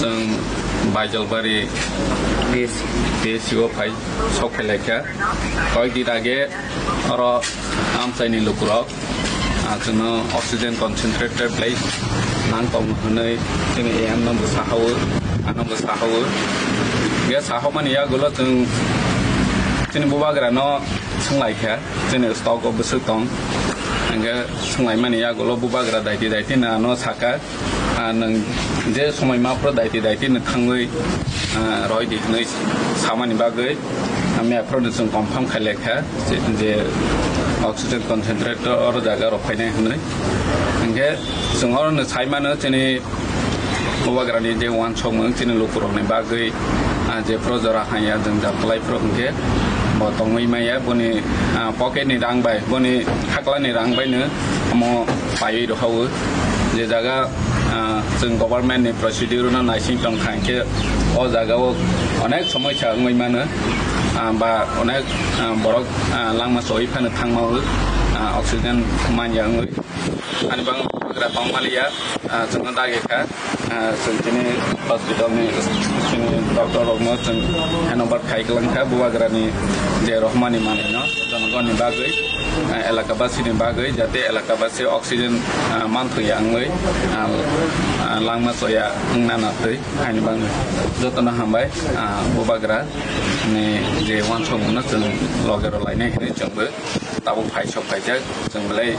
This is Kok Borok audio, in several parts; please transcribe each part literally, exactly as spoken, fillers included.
Chwng Baijalbari P S C o phai, sok phai laikha. Koyek din age oro amchaini lukurok, ah, chwngno oxygen concentrator belai nang tong hwnwi chwng A M no bo sahawo, ano bo sahawo. Ge sahamani yagulo chwng chini bubagrano swnglaikha, chini stock o bwswk tong. Hwnkhe swnglaimani yagulo bubagra daiti daiti no ano saka. Ah, nwng je somoi ma phuru daiti daiti no thangwi, ah, roi di hwnwi samani bagwi, ah, mia phuru no chwng confirm khai lekha je, je oxygen concentrator oro jaga rok phainai hwnwi. Hwnkhe chwng oro no sai mano chini bubagrani je uansukmung chini lukurokni bagwi, ah, je phuru jora hanya jwngjal kwlai phuru hwnkhe bo tongwi maya boni, ah, pocket ni rang bai boni khaklani rang bai no omo paiwi rwhao. Je jaga, ah, chwng government ni procedure no naising tong kha, hinkhe o jaga o onek somosya wngwi mano, ah, ba onek, ah, borok, ah, langma choi phano thangma o, ah, oxygen manya wngwi. Ani bang bubagra tong maliya, ah, chwngno dagi kha. Ah, chwng chini hospital ni chini doctor rokno chwng handover khai kwlang kha bubagrani je rohmani manwino jonogonni bagwi, ah, elakabasini bagwi, jate elakabasi oxygen, ah, manthokya wngwi, ah, ah, langma choya wngna natwi haini bagwi jotono hambai, ah, bubagra ni je uansukmungno chwng loge rw lainai hinwi chwngbo tabuk phai sok phaijak chwng belai,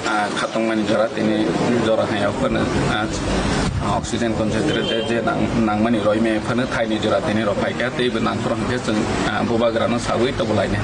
ah, khatungmani jora tini jora hai o phano, ah, oxygen concentrator je nang-, nangmani roi me phano thaini jora tini rw phaikha teibo nangphuru hwnkhe chwng, ah, bubagrano sawi tonglainai.